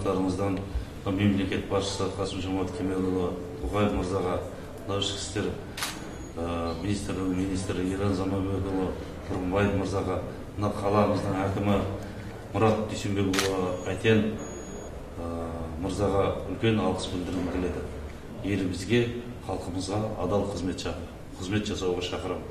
аттарыңыздан мемлекет басшысы Қасым-Жомарт Кемелұлы Тоқаев мырзаға, ішкі істер министрлігінің министрі Ерлан Заманбекұлы Тұрғымбаев мырзаға, мына қаламыздың әкімі Мұрат Дүйсенбекұлы Әйтен мырзаға үлкен алғыс білдіргім келеді. Елімізге, халқымызға адал қызмет жасауға шақырамын.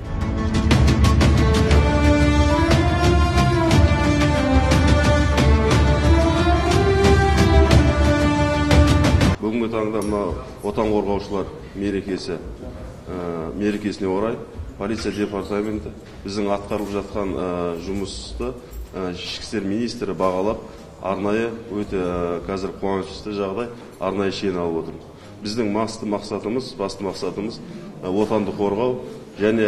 Бүгінгі таңда мына Отан қорғаушылар мерекесіне орай полиция департаменті біздің атқарылып жатқан жұмысты ішкі істер министрі бағалап, арнайы өте қазір қуанышты жағдай, арнайы шен алып отыр. Біздің басты мақсатымыз отанды қорғау және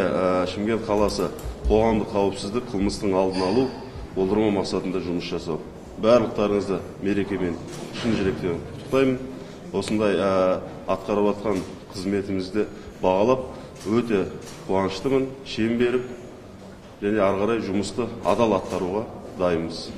Шымкент қаласы қоғамдық қауіпсіздік, қылмыстың алдын алу, болдырмау мақсатында жұмыс жасау. Барлықтарыңызды мерекемен шын жүректен құттықтаймын. Осындай атқарып жатқан қызметімізді бағалап, өте қуаныштымын, шен беріп, және ары қарай жұмысты адал атқаруға дайынбыз.